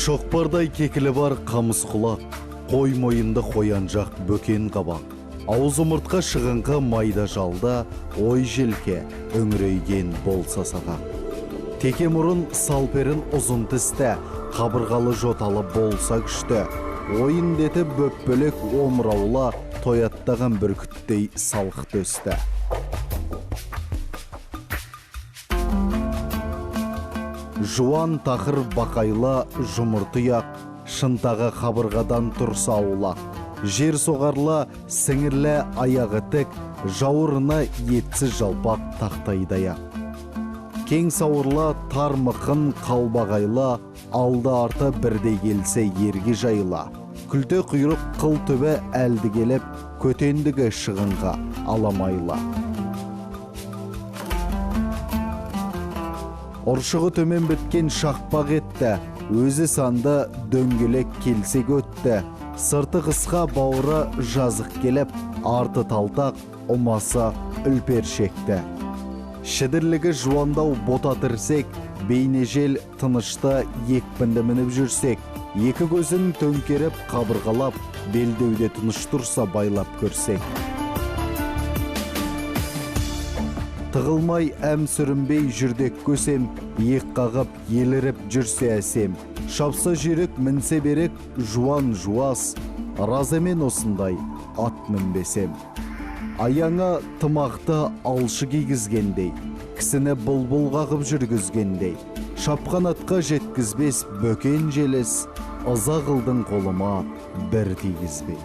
Шоқпардай кекілі бар қамыс құлақ, қой мойынды қоян жақ бөкен қабақ, ауыз омыртқа шығыңқы майда жалда, ой желке үңірейген болса сағақ. Теке мұрын салперін ұзын тісті, қабырғалы жоталы болса күшті, ойын детіп бөп-бөлек омыраула, тояттаған бүркіттей салқ төсті. Жуан тақыр бақайла жұмыр тұяқ, шынтағы қабырғадан тұрса аулақ. Жер соғарла сіңірлі аяғы тік, жауырыны етсіз жалпақ тақтайдай ақ. Кең сауырла тар мықын қалбағайла, алды арты бірдей келсе ерге жайыла. Күлте құйрық қыл түбі әлді келіп, көтендігі шығынға аламайла. Ұршығы төмен біткен шақпақ етті, өзі санды дөңгелек келсек өтті. Сырты қысқа бауыры жазық келіп, арты талтақ, ұмасы үлпершекті. Шідірлігі жуандау бота тірсек, бейне жел тынышты екпінді мініп жүрсек, екі көзін төңкеріп қабырғалап, белдеуде тыныш тұрса байлап көрсек. Тығылмай әм сүрінбей жүрдек көсем, иек қағып еліріп жүрсе әсем. Шапса жүйрік мінсе берік жуан жуас, разымен осындай ат мінбесем. Аяңа тымақты алшы кигізгендей, кісіні бұлбұл қағып жүргізгендей. Шапқан атқа жеткізбес бөкен желіс, ыза қылдың қолыма бір тигізбей.